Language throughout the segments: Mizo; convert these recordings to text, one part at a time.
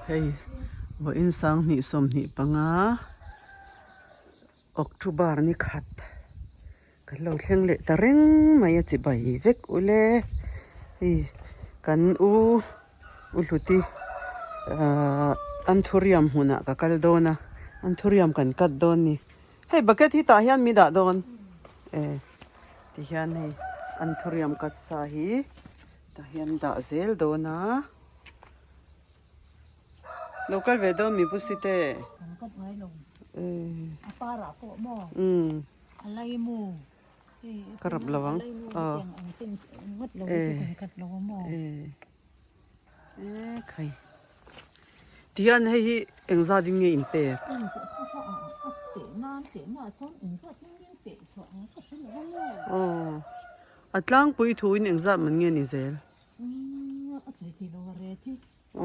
Hei vawiin sanghnih 25 October ni khat kan lo thleng leh ta reng mai a chibai vek ule hei kan u u hluti ahh anthurium hmunah ka kal dawn a anthurium kan cut dawn a ni. Hei bucket hi tah hian mi dah dawn e ti hian hei anthurium cut sa hi tah hian dah zel dawn a lo kal ve dawn mi pusi te Kan cut ngai lo a parah pawh maw a laimu hei ka rap lo ang aw e e E khai tihian hei hi engzat in nge in pek? Aw a tlangpui thu in engzat man nge ni zel? Aw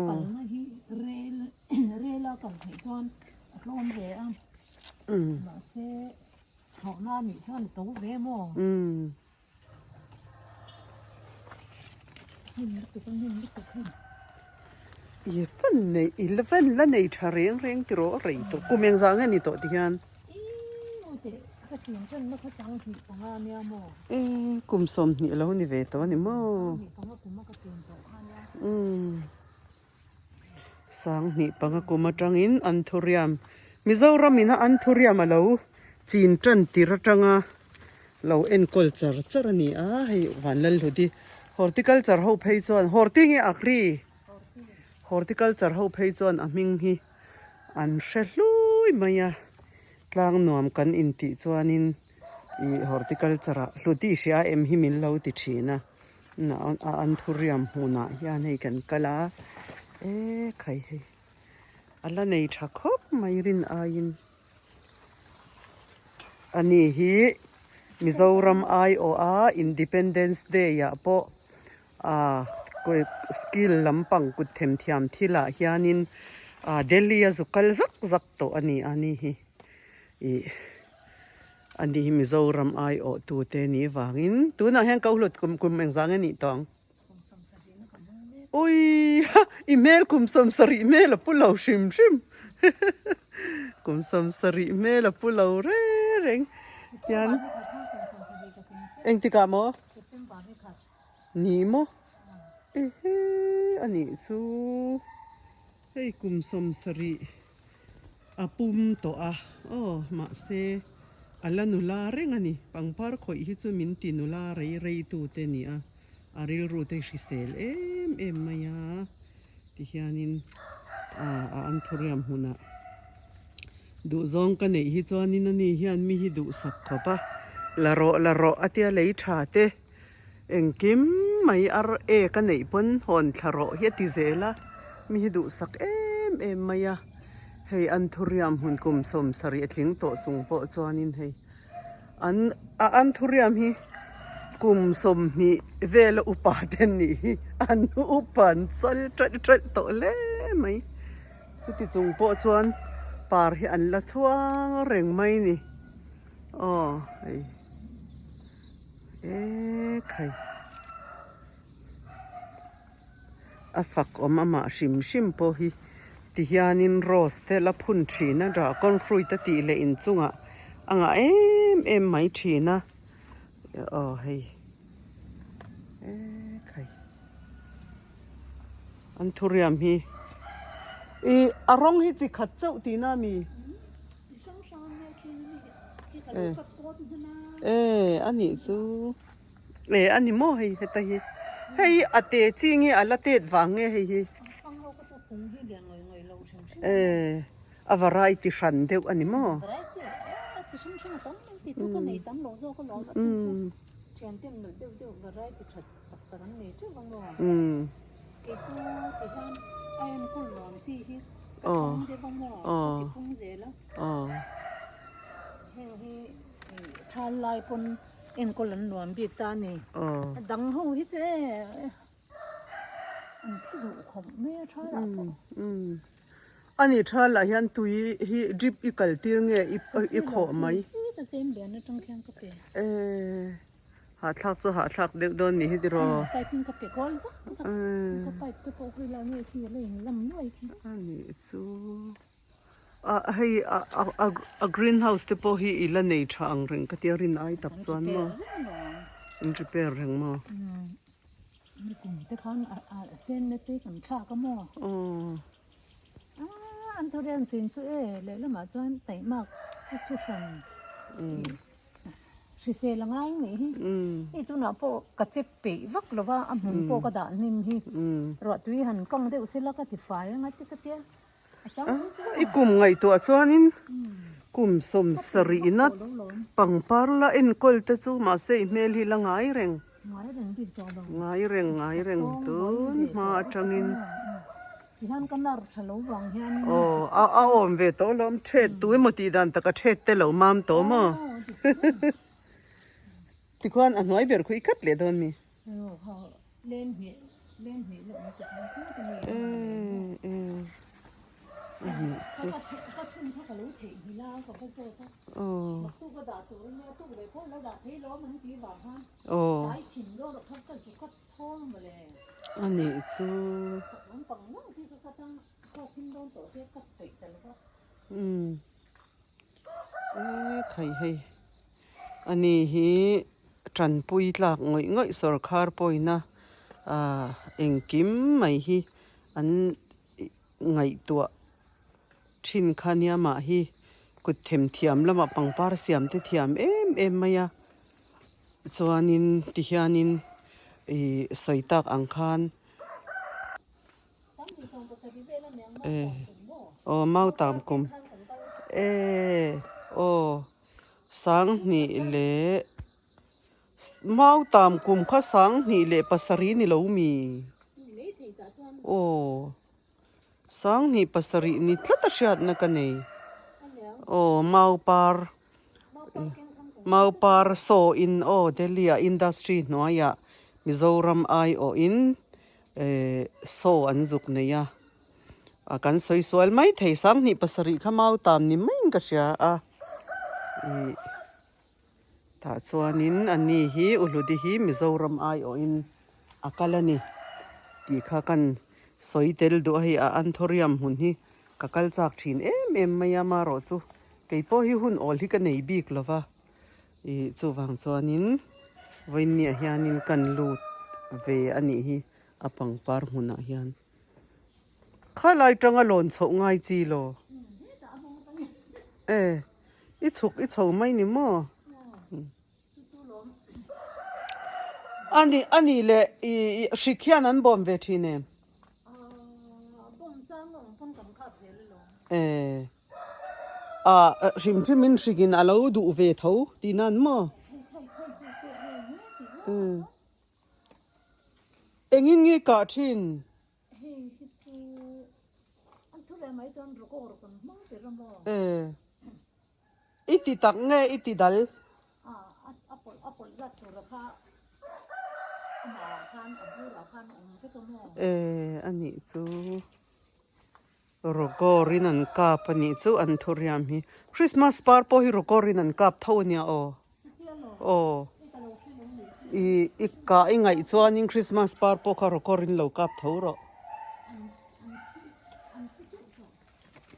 umm. I fan nei i la fan la nei tha reng reng ti rawh rei tawh kum eng zah nge ni tawh ti hian e kum 20 a lo ni ve tawh a ni maw umm 25 kum atangin anthurium Mizoram ina anthurium a lo chin tan tir atanga. Lo enkawl char char a ni a, hei Vanlalhlut hi horticulture ho phei chuan horti nge agri horticulture ho phei chuan a hming hi an hre hlui mai a, tlang nuam kan intih chuanin ih horticulture ah hluti hria em hi min lo ti thin a, a anthurium hmunah hian hei kan kal a, e khai hei. A la nei tha khawp mai rin aiin a ni hi Mizoram aiawha Independence Day ah pawh ah skill lampang kut themthiam thil ah hianin ah Delhi a zu kal zak zak tawh a ni a ni hi ih a ni hi Mizoram aiawh tute ni vangin tunah hian ko hlut kum kum engzah nge nih tawh ang. Ui i hmel kum 70 hmel a pu lo hrim hrim kum 70 hmel a pu lo reng reng tian engtikah maw ni maw ehe a nih chu hei kum 70 a pum tawh a aw mahse a la nula reng a ni pangpar khawih hi chu min ti nula rei rei tu te a ni a. A rilru te hrisel em em mai a tihianin a anthurium hmunah duhzawng ka neih hi chuanin ani hian mi hi duhsak khawp a la rawh la rawh a tia lei tha te engkim mai ar ek a neih pawn hawn thla rawh hi a ti zel a mi hi duhsak em em mai a hei anthurium hmun kum 70 a tling tawh chung pawh chuanin hei. An a anthurium hi kum 20 vela upa te an nih hi an upa an chal ṭalh ṭalh tawh hle mai chuti chung pawh chuan par hi an la chhuang reng mai a ni aw hei ekhai. A fak awm amah hrim hrim pawh hi tihianin rose te la phun thin a dragon fruit a tih leh inchungah a ngah em em mai thin a aw hei ekhai anthurium hi ih a rawng hi chi khat chauh tihna a mi e a nih chu. E a ni maw hei heta hi hei a te chi nge a la tet vang nge hei hi e a variety hran deuh a ni maw umm aw aw aw. Enkawl an nuam bik ta a ni. A dang ho hi chu e an thi duh khawp mai a tha lah pawh. A ni tha lah hian tui hi drip i kal tir nge i khawh mai. Ka zem lian atang khian ka pe. E Hahthlak chu hahthlak deuh dawn nih hi tiraw. Pipe in ka pe kual vak vak ka pipe te pawh hawi lai nge khi a la in lam nuai khi. A nih chu a hei a a a green house te pawh hi i la nei tha ang reng ka tia rin ai tak chuan maw in prepare reng maw. Nikum te khan a sen na te kan thlak a maw. Aw. An thawriam chin chu e lehlamah chuan taihmak chu thu hran hrisel a ngai nih hi. Hei tunah pawh ka chep peih vak lo va a hmun pawh ka dah hnim hi. Ruahtui han kang deuh sela ka ti fai anga ti ka tia. A chang chu chu I kum ngaihtuah chuanin kum sawmsarihna pangpar la enkawl te chu mahse i hmel hi la ngai reng. Ngai reng bik tawh lo. Ngai reng ngai reng tun hma atangin. Tihian ka nar tha lo vang hian. Aw a a awm ve tawh alawm thet tu emaw tih dan taka thet te lo mam tawh maw. Tikhuan a hnuai ber khu i khat leh dawn mi. Aw kha len hnih len hnih na awm tawh ang kha mi. E e chu. Ka thun kha ka lo theih nghilh a ka va zawt a. Aw. Naktuk a dah tur ania tuk leh pawh la dah thei lo a man tih vang khan. Aw. A nih chu. Umm. E khai hei. A ni hi tanpui tlak ngawih ngawih sawrkhar pawina ah engkim mai hi an ngaihtuah thin kha nia mah hi kut themthiam lamah pangpar siam te thiam em em mai a. Chuanin tihianin ih sawi tak ang khan eh aw mau tam kum eh aw sanghnih leh mau tam kum kha sanghnih leh pasarih ni lo mi aw sanghnih pasarih ni tlat a hriatna ka nei aw mau par. Maupar saw in aw Delhi ah industry hnuaiah Mizoram aiawh in eh saw an zuk nei a, a kan sawi sual mai thei 27 kha mau tam ni maiin ka hria a ih tah chuanin a ni hi Uhludi hi Mizoram aiawh in a kal a ni tih kha kan sawi tel duh a hei a anthurium hmun hi ka kal chak thin em em mai a marawh chu Kei pawh hi hun awl hi ka nei bik lo va, ih chuvang chuanin vawiinniah hianin kan lut ve a nih hi a pangpar hmunah hian. Khalai tanga lawn chhoh ngai chi lo. E, i chhuk i chho mai ni maw? Ani ani leh ih hrik hian an bawm ve thin em? E. Ah hrim hrim in hrik in a lo duh ve tho tih nan maw? Engin nge kah thin? I ti tak nge i ti dal? E a nih chu. Rawkawr in an kap a nih chu an thuriam hi. Christmas par pawh hi rawkawr in an kap tho a nia aw. Aw. I i kah i ngaih chuanin Christmas par pawh kha rawkawr in lo kap tho rawh.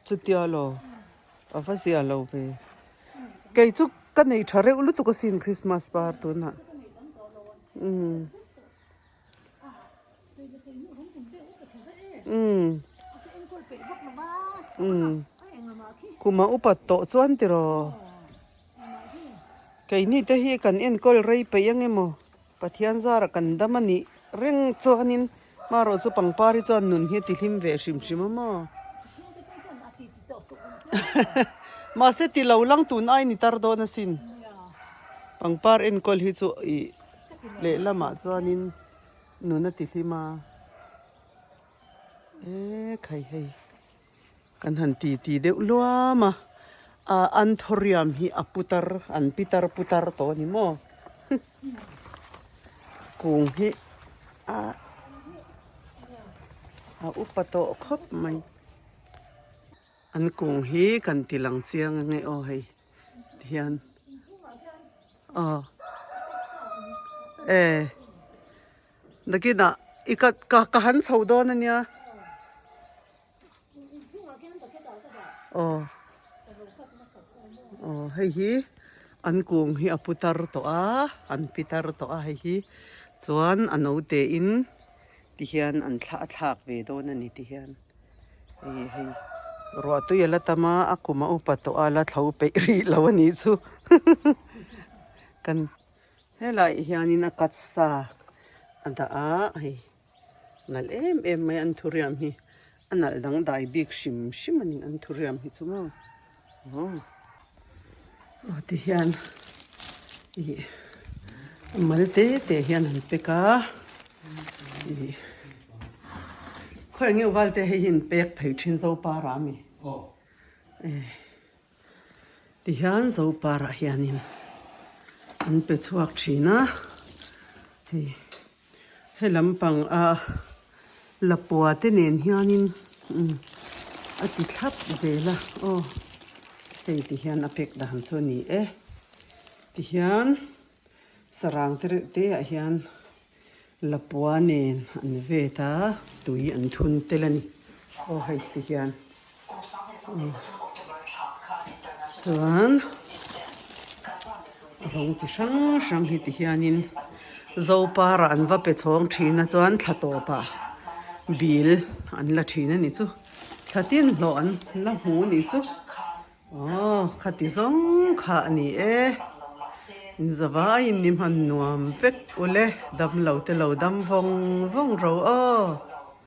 Chutia lo. A va zia lo ve. Kei chu ka nei tha reuh lutuk asin Christmas par tunah. Umm. Umm umm kum a upat tawh chuan tiraw keini te hi kan enkawl rei peih ang emaw Pathian zara kan dam a nih reng chuanin marawh chu pangpar hi chuan nun hi a ti hlim ve hrim hrim a maw mahse ti lo lang tun ai ni tar dawn asin pangpar enkawl hi chu ih. Lehlamah chuanin nun a ti hlim a, e khai hei kan han ti ti deuh luam a, ah anthurium hi a putar an pitar putar tawh a ni maw kung hi ah a upa tawh khawp mai an kung hi kan ti lang chiang ange aw hei. Tihian aw. E nakinah i ka ka han chho dawn ania. Aw aw hei hi an kung hi a pu tar tawh a an pi tar tawh a hei hi chuan a naute in ti hian an thla a thlak ve dawn a ni ti hian hei hei ruah tui a la tam a a kum a upa tawh a la thlo peih rih lo a nih chu kan helaiah hianin a cut sa a dah a hei. Nalh em em mai an thuriam hi a nalh dangdai bik hrim hrim a ni an thuriam hi chu maw aw aw ti hian ih a mal te te hian an pek a ih khawi nge val te hei hi an pek phei thin Zopara ami eh ti hian Zopara hianin an pe chhuak thin a hei. He lampang a lapua te nen hianin umm a ti thlap zel a aw hei ti hian a pek dan chu a ni e tihian sarang te reuh te ah hian lapua nen an vet a tui an thun tel a ni aw hei ti hian chuan. Rawng chi hrang hrang hi ti hianin Zopara an va pe chhawng thin a chuan thla tawpah bil an la thin a ni chu thla tin hlawh an la hmu a ni chu aw khati zawng kha a ni e inzavaiin ni hman nuam vek ule dam lo te lo dam vawng vawng ro aw.